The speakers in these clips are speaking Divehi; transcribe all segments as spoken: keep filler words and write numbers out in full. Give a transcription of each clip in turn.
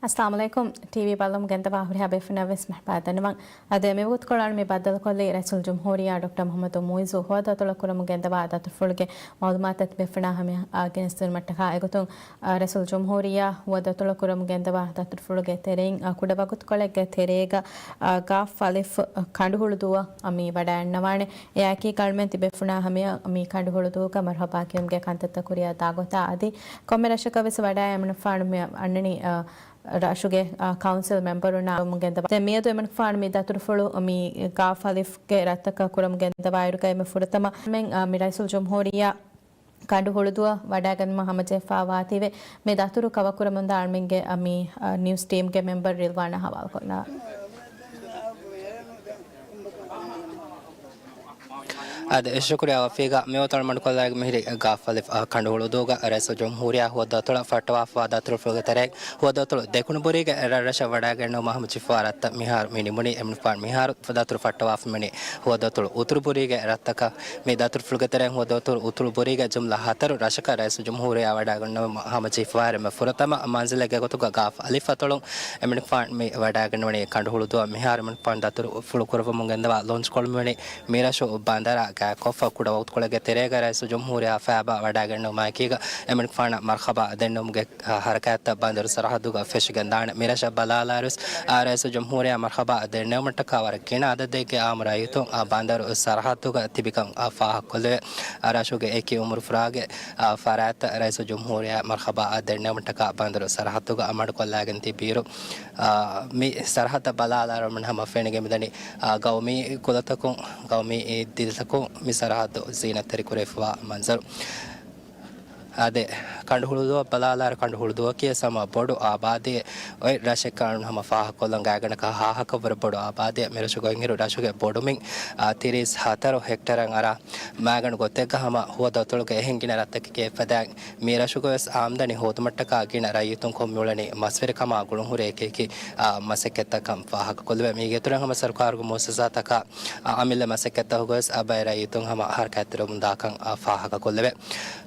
އައްސަލާމު ޢަލައިކުމް. ޓީވީ ބައްލަވަމުން ގެންދަވާ ހުރިހާ ބޭފުޅުންނަށް ވެސް މަރުޙަބާ ދަންނަވަން. އަދި މިވަގުތުކޮޅާ މި ބައްދަލުކޮށްލީ ރައީސުލްޖުމްހޫރިއްޔާ ޑޮކްޓަރ މުޙައްމަދު މުޢިއްޒު ހުވަދު އަތޮޅަށް ކުރަމުން ގެންދަވާ ދަތުރުފުޅުގެ މަޢުލޫމާތު ބޭފުޅުންނާ ހަމަޔަށް ގެނެސްދިނުމަށްޓަކާ. އެގޮތުން ރައީސުލްޖުމްހޫރިއްޔާ ހުވަދު އަތޮޅަށް ކުރަމުން ގެންދަވާ ދަތުރުފުޅުގެ ތެރެއިން ކުޑަ ވަގުތުކޮޅެއްގެ ތެރޭގަ ގާފް އަލިފް ކަނޑުހުޅުދުއަށް މި ވަޑައިގަންނަވާނެ. އެއާއެކީ އަޅުމެން ތިބޭފުޅުންނާ ހަމަޔަށް މި ކަނޑުހުޅުދުއަކަށް މަރުޙަބާ ކިޔުމުގެ ކަންތައްތައް ކުރިއަށް ދާ ގޮތާ. އަދި ކޮންމެ ރަށަކަށް ވެސް ވަޑައި އެމަނިކުފާނު މި އަންނަނީ، އަ، ރަށުގެ، އަ، ކައުންސިލް މެމްބަރުންނާ ކުރަމުން ގެންދަވާ. ދެން މިއަދު އެމަނިކުފާނު މި ދަތުރުފުޅު މި ގާފް އަލިފްގެ ރަށްތަކަށް ކުރަމުން ގެންދަވާއިރުގައި މި ފުރަތަމަ މެން، އަ، މި ރައީސުލްޖުމްހޫރިއްޔާ ކަނޑުހުޅުދުއަށް ވަޑައިގަންނަވާ ހަމަޖެހިފައިވާތީވެ، މި ދަތުރު ކަވަރ ކުރަމުންދާ އަޅުމެންގެ، އަ، މި، އަ، ނިއުސް ޓީމްގެ މެމްބަރު ރިލްވާނާ ހަވާލުކޮށްލާ. އާދެ، ޝުކުރިއްޔާ ވަފީގާ. މިވަގުތު އަޅުގަނޑު ކޮށްލާގެން މިހިރީ ގާފް އަލިފް ކަނޑުހުޅުދުއަކަށް ރައީސުލްޖުމްހޫރިއްޔާ ހުވަދު އަތޮޅަށް ފައްޓަވާފައިވާ ދަތުރުފުޅުގެ ތެރެއިން ހުވަދު އަތޮޅު ދެކުނުބުރީގެ ރަށްރަށަށް ވަޑައިގަންނަވާ ހަމަޖެހިފައިވާ ރަށްތައް މިހާރު މި ނިމުނީ. އެމަނިކުފާނު މިހާރު ދަތުރު ފައްޓަވާފަ މިވަނީ ހުވަދު އަތޮޅު އުތުރުބުރީގެ ރަށްތަކަށް. މި ދަތުރުފުޅުގެ ތެރެއިން ހުވަދު އަތޮޅު އުތުރުބުރީގެ ޖުމްލަ ހަތަރު ރަށަކަށް ރައީސުލްޖުމްހޫރިއްޔާ ވަޑައިގަންނަވާ ހަމަޖެހިފައިވާ އެންމެ ފުރަތަމަ މަންޒިލެއްގެ ގޮތުގަ ގާފް އަލިފް އަތޮޅުން އެމަނިކުފާނު މި ވަޑައިގަންނަވަނީ. ކަނޑުހުޅުދުއަށް މިހާރު އެމަނިކުފާނު ދަތުރުފުޅު ކުރައްވަމުން ގެންދަވާ ލޯންޗްކޮށްލަން މިވަނީ މިރަށު ބަނދަރާ ގާތްކޮށްފަ ކުޑަ ވަގުތުކޮޅެއްގެ ތެރޭގަ ރައީސުލްޖުމްހޫރިއްޔާ ފައިބާ ވަޑައިގަންނަވުމާއެކީގަ އެމަނިކުފާނަށް މަރުޙަބާ ދެންނެވުމުގެ ހަރަކާތްތައް ބަނދަރު ސަރަހައްދުގަ ފެށިގެންދާނެ. މިރަށަށް ބަލާލާއިރުވެސް، އާ، ރައީސުލްޖުމްހޫރިއްޔާ މަރުޙަބާ ދެންނެވުމަށްޓަކާ ވަރަށް ގިނަ އަދަދެއްގެ އާއްމު ރައްޔިތުން އާ ބަނދަރު ސަރަހައްދުގަ ތިބިކަން އާ ފާހަގަކޮށްލެވޭ. އާ، ރަށުގެ އެކި އުމުރުފުރާގެ، އާ، ފަރާތްތައް ރައީސުލްޖުމްހޫރިއްޔާ މަރުޙަބާ ދެންނެވުމަށްޓަކާ ބަނދަރު ސަރަހައްދުގަ މަޑުކޮށްލާގެން ތިބިއިރު، އާ، މި ސަރަހައްދަށް ބަލާލާއިރު ހަމަ ފެނިގެން މިދަނީ، އާ، ގައުމީ ކުލަތަކުން، ގައުމީ ދިލަތަކުން މި ސަރަހައްދު ޒީނަތްތެރިކުރެވިފައިވާ މަންޒަރު. އާދެ، ކަނޑުހުޅުދުއަށް ބަލާލާއިރު ކަނޑުހުޅުދުއަކީ ހަމަ ބޮޑު އާބާދީއެއް. އޮތް ރަށެއްކަން ހަމަ ފާހަގަކޮށްލަން ގާތްގަނޑަކަށް ހާހަކަށްވުރެ ބޮޑު އާބާދީއެއް. މިރަށުގަ އިންއިރު ރަށުގެ ބޮޑުމިން، އާ، ތިރީސް ހަތަރު ހެކްޓަރަށް އަރާ މާގަނޑު ގޮތެއްގަ ހަމަ ހުވަދު އަތޮޅުގެ އެހެން ގިނަ ރަށްތަކެކޭ އެފަދައިން މި ރަށުގަވެސް އާމްދަނީ ހޯދުމަށްޓަކާ ގިނަ ރައްޔިތުން ކޮށް މިއުޅެނީ މަސްވެރިކަމާ ގުޅުންހުރި އެކި އެކި، އާ، މަސައްކަތްތައްކަން ފާހަގަކޮށްލެވޭ. މީގެ އިތުރަށް ހަމަ ސަރުކާރުގެ މުއައްސަސާތަކާ، އާ، އަމިއްލަ މަސައްކަތްތަކުގަވެސް އާ ބައެއް ރައްޔިތުން ހަމަ ހަރަކާތްތެރިވަމުންދާކަން އާ ފާހަގަކޮށްލެވޭ.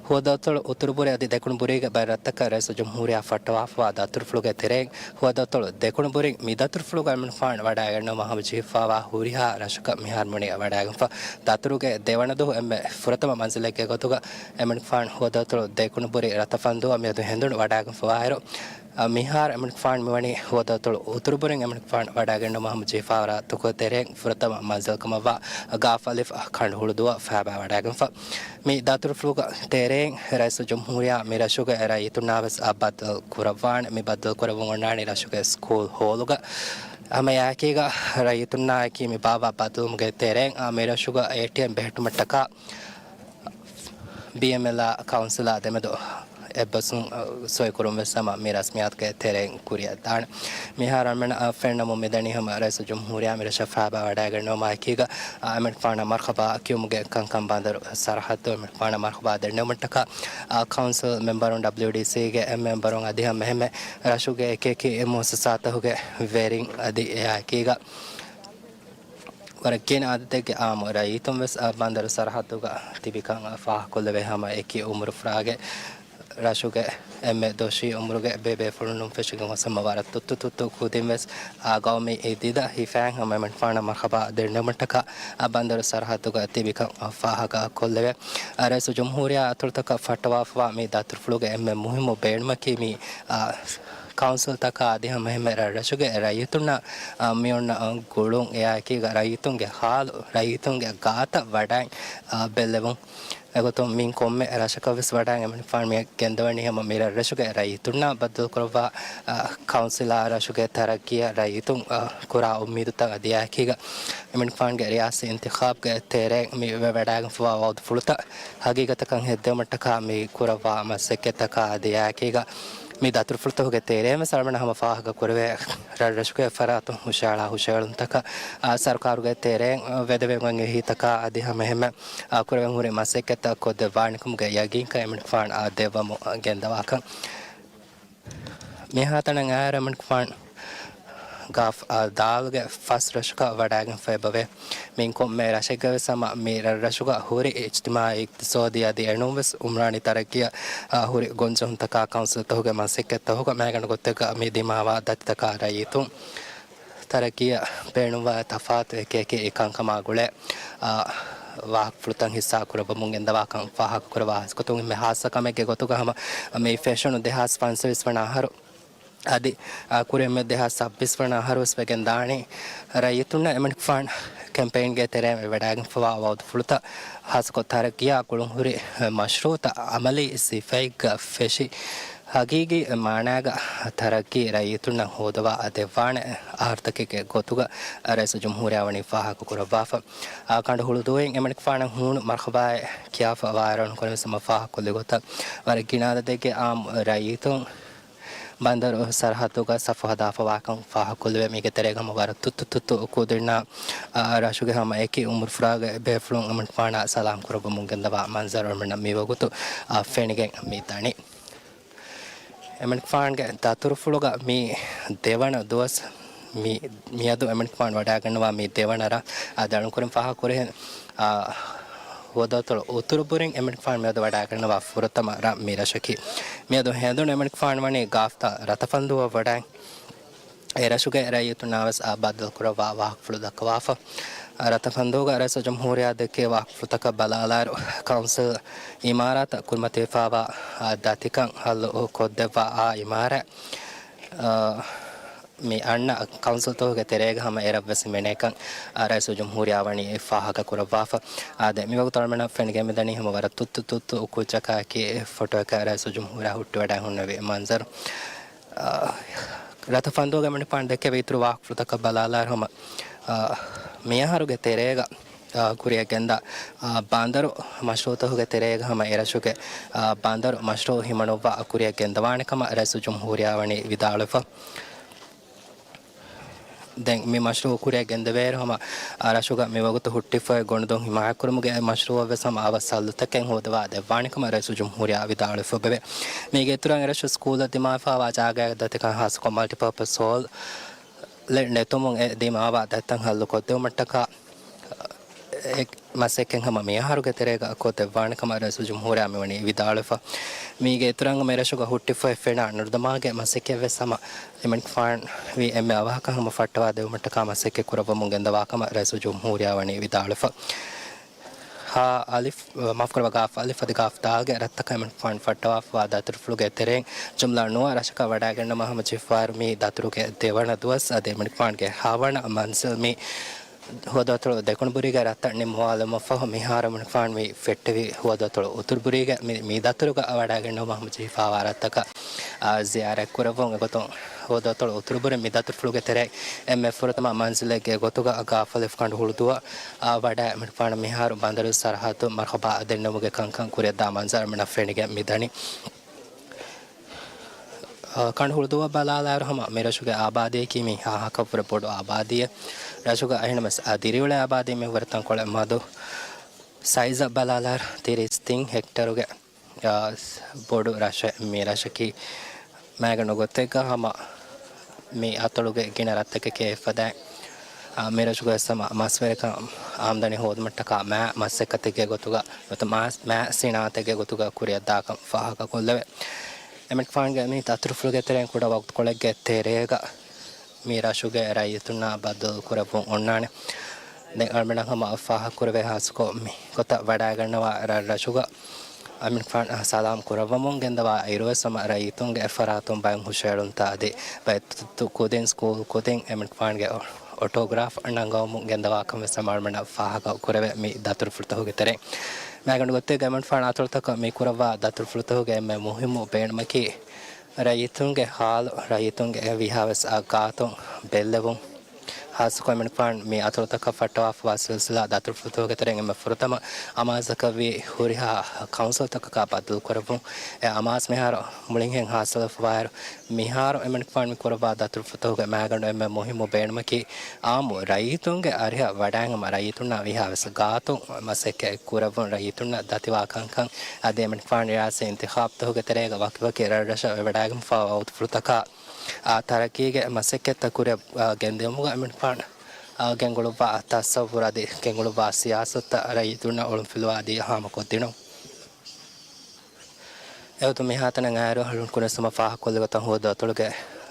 ހުވަދު އަތޮޅު އުތުރުބުރީ އަދި ދެކުނުބުރީގެ ބައެއް ރަށްތަކަށް ރައީސުލްޖުމްހޫރިއްޔާ ފައްޓަވާފައިވާ ދަތުރުފުޅުގެ ތެރެއިން ހުވަދު އަތޮޅު ދެކުނުބުރިން މި ދަތުރުފުޅުގަ އެމަނިކުފާނު ވަޑައިގަންނަވާ ހަމަޖެހިފައިވާ ހުރިހާ ރަށަކަށް މިހާރު މިވަނީ ވަޑައިގެންފަ. ދަތުރުގެ ދެވަނަ ދުވަހު އެންމެ ފުރަތަމަ މަންޒިލެއްގެ ގޮތުގަ އެމަނިކުފާނު ހުވަދު އަތޮޅު ދެކުނުބުރި ރަށްތައް ފަންދުއަށް މިއަދު ހެނދުނު ވަޑައިގެންފަވާއިރު، އަ، މިހާރު އެމަނިކުފާނު މިވަނީ ހުވަދު އަތޮޅު އުތުރުބުރިން އެމަނިކުފާނު ވަޑައިގަންނަވާ ހަމަޖެހިފައިވާ ރަށްތަކުގެ ތެރެއިން ފުރަތަމަ މަންޒިލް ކަމަށްވާ ގާފް އަލިފް ކަނޑުހުޅުދުއަށް ފައިބާ ވަޑައިގެންފަ. މި ދަތުރުފުޅުގެ ތެރެއިން ރައީސުލްޖުމްހޫރިއްޔާ މި ރަށުގެ ރައްޔިތުންނާވެސް އަ، ބައްދަލު ކުރައްވާނެ. މި ބައްދަލު ކުރެވުން އޮންނާނީ ރަށުގެ ސްކޫލް ހޯލުގަ. ހަމައެއާއެކީގަ ރައްޔިތުންނާއެކީ މި ބާއްވާ ބައްދަލުވުމުގެ ތެރެއިން އަ، މި ރަށުގަ އޭޓީއެމް ބެހެއްޓުމަށްޓަކާ ބީއެމްއެލްއާ ކައުންސިލާ ދެމެދު އެއްބަސްވުން، އަ، ސޮއިކުރުން ވެސް ހަމަ މި ރަސްމިއްޔާތުގެ ތެރެއިން ކުރިއަށް ދާނެ. މިހާރު އަޅުމެންނަށް ފެންނަމުން މިދަނީ ހަމަ ރައީސުލްޖުމްހޫރިއްޔާ މި ރަށަށް ފައިބާ ވަޑައިގަންނަވުމާއެކީގަ، އަ، އެމަނިކުފާނަށް މަރުޙަބާ ކިޔުމުގެ ކަންކަން ބަނދަރު ސަރަހައްދު އެމަނިކުފާނަށް މަރުޙަބާ ދެންނެވުމަށްޓަކާ، އަ، ކައުންސިލް މެމްބަރުން، ޑަބްލިއުޑީސީގެ މެމްބަރުން އަދި ހަމަ އެހެންމެ ރަށުގެ އެކި އެކި މުއައްސަސާތަކުގެ ވެރިން އަދި އެއާއެކީގަ ވަރަށް ގިނަ އަދަދެއްގެ އާއްމު ރައްޔިތުން ވެސް އަ، ބަނދަރު ސަރަހައްދުގަ ތިބިކަން އަ، ފާހަގަކޮށްލެވޭ. ހަމަ އެކި އުމުރުފުރާގެ ރަށުގެ އެންމެ ދޮށީ އުމުރުގެ ބޭބޭފުޅުން ފެށިގެން ގޮސް ހަމަ ވަރަށް ތުއްތު ތުއްތު ކުދިން ވެސް އަ، ގައުމީ އިއްޒަތް ހިފައިން ހަމަ އެމަނިކުފާނަށް މަރުޙަބާ ދެންނެވުމަށްޓަކާ އަ، ބަނދަރު ސަރަހައްދުގަ ތިބިކަން އަ، ފާހަގަކޮށްލެވޭ. އަ، ރައީސުލްޖުމްހޫރިއްޔާ އަތޮޅުތަކަށް ފައްޓަވާފައިވާ މި ދަތުރުފުޅުގެ އެންމެ މުހިއްމު ބޭނުމަކީ މި އަ، ކައުންސިލްތަކާ އަދި ހަމަ އެހެންމެ ރަށްރަށުގެ ރައްޔިތުންނަށް، އަ، މިއޮންނަ، އަ، ގުޅުން އެއާއެކީގަ ރައްޔިތުންގެ ހާލު، ރައްޔިތުންގެ ގާތަށް ވަޑައި، އަ، ބެއްލެވުން. އެގޮތުން މިން ކޮންމެ ރަށަކަށް ވެސް ވަޑައި އެމަނިކުފާނު މި ގެންދަވަނީ ހަމަ މި ރަށްރަށުގެ ރައްޔިތުންނާ ބައްދަލުކުރައްވާ، އަ، ކައުންސިލާ ރަށުގެ ތަރައްގީއަށް ރައްޔިތުން، އަ، ކުރާ އުއްމީދުތައް އަދި އެއާއެކީގަ އެމަނިކުފާނުގެ ރިޔާސީ އިންތިޚާބްގެ ތެރެއިން މި ވެވަޑައިގެންފަވާ ވައުދުފުޅުތައް ހަގީގަތަކަށް ހެއްދެވުމަށްޓަކާ މި ކުރައްވާ މަސައްކަތްތަކާ އަދި އެއާއެކީގަ މި ދަތުރުފުޅުތަކުގެ ތެރެއިން ވެސް އަޅުމެން ހަމަ ފާހަގަ ކުރެވޭ ރަށްރަށުގެ ފަރާތުން ހުށައަޅާ ހުށައެޅުންތަކަށް، އާ، ސަރުކާރުގެ ތެރެއިން ވެދެވެގެން އެހީތަކާ އަދި ހަމައެހެންމެ، އާ، ކުރެވެން ހުރި މަސައްކަތްތައް ކޮށްދެއްވާނެކަމުގެ ޔަގީންކަން އެމަނިކުފާނު، އާ، ދެއްވަމުން ގެންދަވާކަން. މިހާތަނަށް އައިރު އެމަނިކުފާނު ގާފް، އާ، ދާލްގެ ފަސް ރަށަކަށް ވަޑައިގެންފައި އެބަވޭ. މިން ކޮންމެ ރަށެއްގަ ވެސް ހަމަ މި ރަށްރަށުގަ ހުރި އިޖްތިމާއީ އިޤްތިޞާދީ އަދި އެނޫން ވެސް އުމްރާނީ ތަރައްޤީއަށް، އާ، ހުރި ގޮންޖެހުންތަކާ ކައުންސިލްތަކުގެ މަސައްކަތްތަކުގަ މައިގަނޑު ގޮތެއްގަ މި ދިމާވާ ދަތިތަކާ ރައްޔިތުން ތަރައްޤީއަށް ބޭނުންވާ ތަފާތު އެކި އެކި ކަންކަމާ ގުޅޭ، އާ، ވާހަކަފުޅުތައް ހިއްސާ ކުރައްވަމުން ގެންދަވާކަން ފާހަގަކުރައްވާ ހާއްސަގޮތުން އެންމެ ހާއްސަ ކަމެއްގެ ގޮތުގަ ހަމަ މި ފެށުނު ދެހާސް ފަންސަވީސް ވަނަ އަހަރު އަދި، އާ، ކުރިއަށް މި ދެހާސް ސައްބީސް ވަނަ އަހަރުވެސް ވެގެން ދާނީ. ރައްޔިތުންނަށް އެމަނިކުފާން ކެމްޕެއިންގެ ތެރެއިން ވެވަޑައިގެންފަވާ ވައުދުފުޅުތައް ހާއްސަކޮށް ތަރައްޤީއާ ގުޅުންހުރި މަޝްރޫޢުތައް އަމަލީ ސިފައެއްގަ ފެށި، ހަގީގީ މާނާގަ ތަރައްޤީ ރައްޔިތުންނަށް ހޯދަވާ ދެއްވާނެ އަހަރުތަކެއްގެ ގޮތުގަ ރައީސުލްޖުމްހޫރިއްޔާ ވަނީ ފާހަގަކުރައްވާފަ. އާ، ކަނޑުހުޅުދޫއިން އެމަނިކުފާނަށް ހޫނު މަރުޙަބާއެއް ކިޔާފަ ވާއިރު އަންކުރެވެސް ހަމަ ފާހަގަކޮށްލި ގޮތަށް ވަރަށް ގިނަ އަދަދެއްގެ އާއްމު ރައްޔިތުން ބަނދަރު ސަރަހައްދުގަ ސަފު ހަދާފަވާކަން ފާހަގަކޮށްލެވޭ. މީގެ ތެރޭގަ ހަމަ ވަރަށް ތުއްތު ތުއްތު ކުދިންނާ، އާ، ރަށުގެ ހަމަ އެކި އުމުރުފުރާގެ ބޭފުޅުން އެމަނިކުފާނާ ސަލާމް ކުރައްވަމުން ގެންދަވާ މަންޒަރު އަޅުމެންނަށް މިވަގުތު، އާ، ފެނިގެން މި ދަނީ. އެމަނިކުފާންގެ ދަތުރުފުޅުގަ މި ދެވަނަ ދުވަސް، މި، މިއަދު އެމަނިކުފާން ވަޑައިގަންނަވާ މި ދެވަނަ ރަށް، އާ، އަޅުންކުރިން ފާހަގަކުރިހެން، އާ، ހުވަދުއަތޮޅު އުތުރުބުރިން އެމަނިކުފާން މިއަދު ވަޑައިގަންނަވާ ފުރަތަމަ ރަށް މި ރަށަކީ. މިއަދު ހެނދުނު އެމަނިކުފާން ވަނީ ގާފްތާ ރަތަފަންދޫއަށް ވަޑައި، އެ ރަށުގެ ރައްޔިތުންނާވެސް އާ ބައްދަލުކުރައްވާ ވާހަކަފުޅު ދައްކަވާފަ. ރަތަފަންދޫގަ ރައީސުލްޖުމްހޫރިއްޔާ ދެއްކޭ ވާހަކަފުޅުތަކަށް ބަލާލާއިރު، ކައުންސިލް އިމާރާތަށް ކުރިމަތިވެފައިވާ، އާ، ދަތިކަން ހައްލު ކޮށްދެއްވާ އާ އިމާރާތް، އާ، މި އަންނަ ކައުންސިލްތަކުގެ ތެރޭގަ ހަމަ އެރަށްވެސް ހިމެނޭކަން، އާ، ރައީސުލްޖުމްހޫރިއްޔާ ވަނީ ފާހަގަކުރައްވާފަ. އާދެ، މިވަގުތު އަޅުމެންނަށް ފެނިގެން މިދަނީ ހަމަ ވަރަށް ތުއްތު ތުއްތު ކުއްޖަކާއެކީ ފޮޓޯއަކަށް ރައީސުލްޖުމްހޫރިއްޔާ ހުއްޓިވަޑައި ހުންނެވި މަންޒަރު. އާ، ރަތަފަންދޫގެ އެމަނިކުފާން ދެއްކެވި އިތުރު ވާހަކަފުޅުތަކަށް ބަލާލާއިރު ހަމަ، އާ، މިއަހަރުގެ ތެރޭގަ، އާ، ކުރިއަށް ގެންދާ، އާ، ބަނދަރު މަޝްރޫޢުތަކުގެ ތެރޭގަ ހަމަ އެރަށުގެ، އާ، ބަނދަރު މަޝްރޫޢު ހިމަނުއްވާ ކުރިއަށް ގެންދަވާނެ ކަމަށް ރައީސުލްޖުމްހޫރިއްޔާ ވަނީ ވިދާޅުވެފަ. ދެން މި މަޝްރޫޢު ކުރިއަށް ގެންދެވޭއިރު ހަމަ، އާ، ރަށުގަ މިވަގުތު ހުއްޓިފައި ގޮނޑުދޮށް ހިމާޔަތްކުރުމުގެ މަޝްރޫޢަށްވެސް ހަމަ އަވަސް ހައްލުތަކެއް ހޯދަވާ ދެއްވާނެ ކަމަށް ރައީސުލްޖުމްހޫރިއްޔާ ވިދާޅުވެފަ އެބަވޭ. މީގެ އިތުރަށް އެރަށު ސްކޫލަށް ދިމާވެފައިވާ ޖާގައިގެ ދަތިކަން ހާއްސަކޮށް މަލްޓިޕާޕަސް ހޯލް ނެތުމުން އެ ދިމާވާ ދަތިތައް ހައްލު ކޮށްދެވުމަށްޓަކާ އެ މަސައްކަތް ހަމަ މިއަހަރުގެ ތެރޭގަ ކޮށްދެއްވާނެ ކަމަށް ރައީސުލްޖުމްހޫރިއްޔާ މިވަނީ ވިދާޅުވެފަ. މީގެ އިތުރަށް މިރަށުގަ ހުއްޓިފައި ފެނާ ނުރުދަމާގެ މަސައްކަތްވެސް ހަމަ އެމަނިކުފާނު ވީ އެންމެ އަވަހަކަށް ހަމަ ފައްޓަވާ ދެވުމަށްޓަކާ މަސައްކަތް ކުރައްވަމުން ގެންދަވާ ކަމަށް ރައީސުލްޖުމްހޫރިއްޔާ ވަނީ ވިދާޅުވެފަ. ހާ އަލިފް، މާފުކުރައްވާ، ގާފް އަލިފް އަދި ގާފް ދާލްގެ ރަށްތަކަށް އެމަނިކުފާނު ފައްޓަވާފަވާ ދަތުރުފުޅުގެ ތެރެއިން ޖުމްލަ ނުވަ ރަށަކަށް ވަޑައިގަންނަވާ ހަމަޖެހިފައިވާއިރު މި ދަތުރުގެ ދެވަނަ ދުވަސް އަދި އެމަނިކުފާނުގެ ހަވަނަ މަންޒިލް މި ހުވަދުއަތޮޅު ދެކުނުބުރީގެ ރަށްތައް ނިންމަވާލުމަށްފަހު، މިހާރު އެމަނިކުފާނު މި ފެއްޓެވި ހުވަދުއަތޮޅު އުތުރުބުރީގެ މި، މި ދަތުރުގަ ވަޑައިގަންނަވާ ހަމަޖެހިފައިވާ ރަށްތަކަށް، އާ، ޒިޔާރަތް ކުރެއްވުން. އެގޮތުން ހުވަދުއަތޮޅު އުތުރުބުރިން މި ދަތުރުފުޅުގެ ތެރެއިން އެންމެ ފުރަތަމަ މަންޒިލެއްގެ ގޮތުގަ ގާފް އަލިފް ކަނޑު ހުޅުދޫއަށް، އާ، ވަޑައި އެމަނިކުފާނަށް މިހާރު ބަނދަރު ސަރަހައްދު މަރުޙަބާ ދެންނެވުމުގެ ކަންކަން ކުރިއަށްދާ މަންޒަރު އަޅުމެންނަށް ފެނިގެން މިދަނީ. އާ، ކަނޑު ހުޅުދޫއަށް ބަލާލާއިރު ހަމަ މިރަށުގެ އާބާދީއަކީ މި ހާހަކަށްވުރެ ބޮޑު އާބާދީއެއް. ރަށުގަ އެހެނަސް ދިރިއުޅޭ އާބާދީ މި ވަރަށް ތަންކޮޅެއް މަދު. ސައިޒަށް ބަލާލާއިރު ތިރީސް ތިން ހެކްޓަރުގެ، އާ، ބޮޑު ރަށެއް މި ރަށަކީ. މައިގަނޑު ގޮތެއްގަ ހަމަ މި އަތޮޅުގެ ގިނަ ރަށްތަކެކޭ އެފަދައިން، އާ، މި ރަށުގަ ވެސް ހަމަ މަސްވެރިކަން އާމްދަނީ ހޯދުމަށްޓަކާ މާ މަސައްކަތެއްގެ ގޮތުގަ ނުވަތަ މާ، މާ ސިނާއަތެއްގެ ގޮތުގަ ކުރިއަށްދާކަން ފާހަގަކޮށްލެވޭ. އެމަނިކުފާނުގެ މި ދަތުރުފުޅުގެ ތެރެއިން ކުޑަ ވަގުތުކޮޅެއްގެ ތެރޭގަ މި ރަށުގެ ރައްޔިތުންނާ ބައްދަލު ކުރެއްވުން އޮންނާނެ. ދެން އަޅުމެންނަށް ހަމަ ފާހަގަކުރެވޭ ހާއްސަކޮށް މި ގޮތަށް ވަޑައިގަންނަވާ ރަށްރަށުގަ އެމަނިކުފާނު ސަލާމް ކުރައްވަމުން ގެންދަވާ އިރުވެސް ހަމަ ރައްޔިތުންގެ އެއްފަރާތުން ބައެއް ހުށައެޅުންތައް އަދި ބައެއް ތުއްތު ކުދިން ސްކޫލް ކުދިން އެމަނިކުފާނުގެ އޮޓޯގްރާފް ނަންގަވަމުން ގެންދަވާކަން ވެސް ހަމަ އަޅުމެންނަށް ފާހަގަ ކުރެވޭ މި ދަތުރުފުޅުތަކުގެ ތެރެއިން. މައިގަނޑު ގޮތެއްގަ އެމަނިކުފާނު އަތޮޅުތަކަށް މި ކުރައްވާ ދަތުރުފުޅުތަކުގެ އެންމެ މުހިއްމު ބޭނުމަކީ ރައްޔިތުންގެ ހާލު، ރައްޔިތުންގެ ވީހާވެސް ގާތުން ބެއްލެވުން. ހާއްސަކޮށް އެމަނިކުފާނު މި އަތޮޅުތަކަށް ފައްޓަވާފަވާ ސިލްސިލާ ދަތުރުފުޅުތަކުގެ ތެރެއިން އެންމެ ފުރަތަމަ އަމާޒަކަށްވީ ހުރިހާ ކައުންސިލްތަކަކާ ބައްދަލުކުރެއްވުން. އެ އަމާޒު މިހާރު މުޅިންހެން ހާސިލުވެފަވާއިރު، މިހާރު އެމަނިކުފާނު މި ކުރައްވާ ދަތުރުފުޅުތަކުގެ މައިގަނޑު އެންމެ މުހިއްމު ބޭނުމަކީ، އާއްމު ރައްޔިތުންގެ އަރިހަށް ވަޑައިން ހަމަ ރައްޔިތުންނާ ވީހާވެސް ގާތުން މަސައްކަތް ކުރެއްވުން، ރައްޔިތުންނަށް ދަތިވާ ކަންކަން އަދި އެމަނިކުފާނު ރިޔާސީ އިންތިޚާބުތަކުގެ ތެރޭގަ ވަކިވަކި ރަށްރަށަށް ވެވަޑައިގެންފަވާ ވަގުތުފުޅުތަކާ އާ، ތަރައްގީގެ މަސައްކަތްތައް ކުރިއަށް، އާ، ގެންދިއުމުގަ އެމަނިކުފާނު، އާ، ގެންގުޅުއްވާ ތަސައްވުރު އަދި ގެންގުޅުއްވާ ސިޔާސަތުތައް ރައްޔިތުންނަށް އޮޅުންފިލުވާ އަދި ހާމަކޮށްދިނުން. އެއޮތު މިހާތަނަށް އައިރު އަހަރުން ކުރެސްވުމަށް ފާހަގަކޮށްލި ގޮތަށް ހުވަދު އަތޮޅުގެ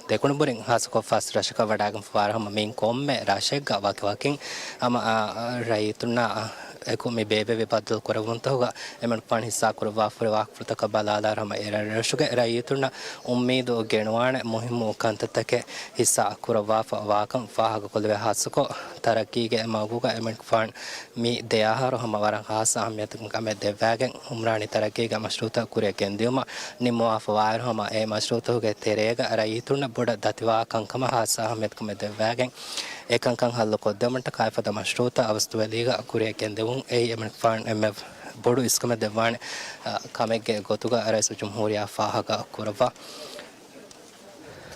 ދެކުނުބުރިން ހާއްސަކޮށް ފަސް ރަށަކަށް ވަޑައިގެންފަވާރު ހަމަ މިއިން ކޮންމެ ރަށެއްގަ ވަކިވަކިން ހަމަ، އާ، ރައްޔިތުންނާ، އާ، އެކު މި ބޭއްވެވި ބައްދަލު ކުރެއްވުންތަކުގަ އެމަނިކުފާނު ހިއްސާ ކުރައްވާފަހުރި ވާހަކަފުޅުތަކަށް ބަލާލާއިރު ހަމަ އެ ރަށްރަށުގެ ރައްޔިތުންނަށް އުއްމީދު ގެނުވާނެ މުހިއްމު ކަންތައްތަކެއް ހިއްސާ ކުރައްވާފަ ވާކަން ފާހަގަކޮށްލެވޭ. ހާއްސަކޮށް ތަރައްގީގެ މަގުގަ އެމަނިކުފާނު މި ދެ އަހަރު ހަމަ ވަރަށް ހާއްސަ އަހައްމިޔަތުގެ ކަމެއް ދެއްވާގެން، އުމްރާނީ ތަރައްގީގެ މަޝްރޫއުތައް ކުރިއަށް ގެންދިއުމަށް ނިންމަވާފަ ވާއިރު ހަމަ އެ މަޝްރޫއުތަކުގެ ތެރޭގަ ރައްޔިތުންނަށް ބޮޑަށް ދަތިވާ ކަންކަމަށް ހާއްސަ އަހައްމިޔަތު ކަމެއް ދެއްވާގެން، އެ ކަންކަން ހައްލު ކޮށްދެވުމަށްޓަކާ އެފަދަ މަޝްރޫއުތައް އަވަސްދުވެލީގަ ކުރިއަށް ގެންދެވުން އެއީ އެމަނިކުފާނު އެންމެ ބޮޑު އިސްކަމެއް ދެއްވާނެ، އަ، ކަމެއްގެ ގޮތުގަ ރައީސުލްޖުމްހޫރިއްޔާ ފާހަގަ ކުރައްވާ.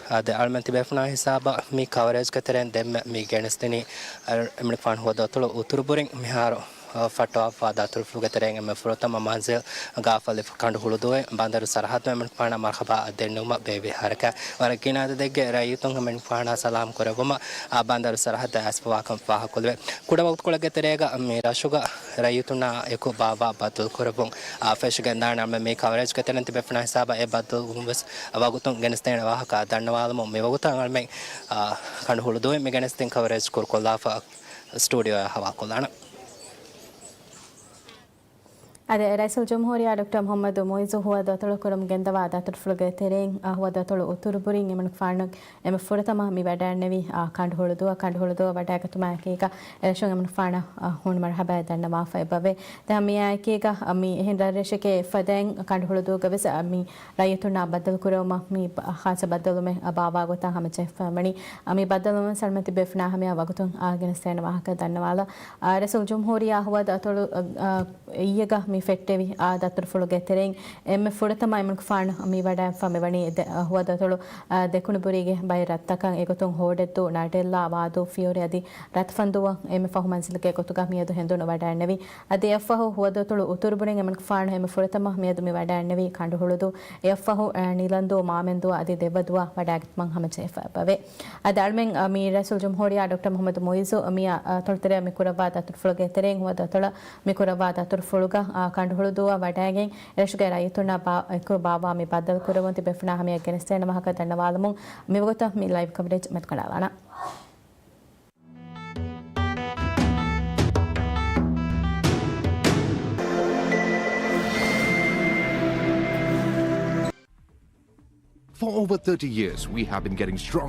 އާ، ދެ އަޅުމެން ތިބޭފުޅާ ހިސާބަށް މި ކަވަރޭޖްގެ ތެރެއިން ދެންމެ މި ގެނެސްދިނީ، އަ، އެމަނިކުފާނު ހުވަދު އަތޮޅު އުތުރުބުރިން މިހާރު، އަ، ފައްޓަވާފަ ދަތުރުފުޅުގެ ތެރެއިން އެންމެ ފުރަތަމަ މަންޒިލް ގާފަލިފު ކަނޑު ހުޅުދޫއިން ބަނދަރު ސަރަހައްދު އެމަނިކުފާނަށް މަރުހަބާ ދެންނެވުމަށް ބޭއްވި ހަރަކާތް ވަރަށް ގިނަ އަދަދެއްގެ ރައްޔިތުން އެމަނިކުފާނާ ސަލާމް ކުރެއްވުމަށް، އާ، ބަނދަރު ސަރަހައްދަށް އައިސްފަވާކަން ފާހަގަކޮށްލެވޭ. ކުޑަ ވަގުތުކޮޅެއްގެ ތެރޭގަ މި ރަށުގަ ރައްޔިތުންނާ އެކު ބާއްވާ ބައްދަލު ކުރެއްވުން، އާ، ފެށިގެންދާނެ. އަޅުމެން މި ކަވަރޭޖްގެ ތެރެއިން ތިބޭފުޅާ ހިސާބަށް އެ ބައްދަލުވުން ވެސް ވަގުތުން ގެނެސްދޭނެ ވާހަކަ ދަންނަވާލަމުން މިވަގުތަށް އަޅުމެން، އާ، ކަނޑު ހުޅުދޫއިން މި ގެނެސްދިން ކަވަރޭޖް ކުރުކޮށްލާފަ ސްޓޫޑިއޯއަށް ހަވާލުކޮށްލާނަން. އަދި ރައީސުލްޖުމްހޫރިއްޔާ ޑޮކްޓަރ މުޙައްމަދު މުޢިއްޒު ހުވަދު އަތޮޅު ކުރަމުން ގެންދަވާ ދަތުރުފުޅުގެ ތެރެއިން، އާ، ހުވަދު އަތޮޅު އުތުރުބުރިން އެމަނިކުފާނު އެންމެ ފުރަތަމަ މި ވަޑައިގެންނެވީ، އާ، ކަނޑު ހުޅުދޫއަށް. ކަނޑު ހުޅުދޫއަށް ވަޑައިގަތުމާ އެކީގަ އެރަށުން އެމަނިކުފާނަށް، އާ، ހޫނު މަރުޙަބާ ދަންނަވާފަ އެބަވޭ. ދެން މިއާއެކީގަ މި އެހެން ރަށްރަށެކޭ ފަދައިން ކަނޑު ހުޅުދޫގަ ވެސް، އާ، މި ރައްޔިތުންނާ ބައްދަލު ކުރެވުމަށް މި ބަ-، ޚާއްޞަ ބައްދަލުމެއް، އާ، ބާއްވާގޮތާ ހަމަޖެހިފަ ވަނީ. އާ، މި ބައްދަލުވުން ސަލަމަތި ބޭފުޅާ ހަމަޔާ ވަގުތުން، އާ، ގެނެސްދޭނެ ވާހަކަ ދަންނަވާލަ. އާ، ރައީސުލްޖުމްހޫރިއްޔާ ހުވަދު އަތޮޅު، އާ، އާ، އިއްޔެގަ މި ފެއްޓެވި، އާ، ދަތުރުފުޅުގެ ތެރެއިން އެންމެ ފުރަތަމަ އެމަނިކުފާނު މި ވަޑައިގެންފަ މިވަނީ ދެ-، އާ، ހުވަދު އަތޮޅު، އާ، ދެކުނުބުރީގެ ބައެއް ރަށްތަކަށް އެގޮތުން ހޯޑެއްދޫ، ނަޑެއްލާ، ވާދޫ، ފިޔޮރި އަދި ރަތްފަންދޫއަށް އެންމެ ފަހު މަންޒިލެއްގެ ގޮތުގަ މިއަދު ހެނދުނު ވަޑައިގެންނެވީ. އަދި އެއަށްފަހު ހުވަދު އަތޮޅު އުތުރުބުރިން އެމަނިކުފާނު އެންމެ ފުރަތަމަ މިއަދު މި ވަޑައިގެންނެވީ ކަނޑު ހުޅުދޫ. އެއަށްފަހު، އާ، ނީލަންދޫ، މާމެންދޫ އަދި ދެއްވަދޫއަށް ވަޑައިގަތުމަށް ހަމަޖެހިފަ އެބަވޭ. އަދި އަޅުމެން، އާ، މި ރައީސުލްޖުމްހޫރިއްޔާ ޑޮކްޓަރ މުޙައްމަދު މުޢިއްޒު މި، އާ، އަތޮޅުތެރެއަށް މި ކުރައްވާ ދަތުރުފުޅުގެ ތެރެއިން ހުވަދު އަތޮޅަށް މި ކުރައްވާ ދަތުރުފުޅުގަ، އާ، ކަނޑު ހުޅުދޫއަށް ވަޑައިގެން އެރަށުގެ ރައްޔިތުންނާ ބާ-، އެކު ބާއްވާ މި ބައްދަލު ކުރެވުން ތިބޭފުޅާ ހަމަޔަށް ގެނެސްދޭނެ ވާހަކަ ދަންނަވާލަމުން މިވަގުތަށް މި ލައިވް ކަވަރޭޖް މެދުކަނޑާލާނަން. For over thirty years, we have been getting stronger.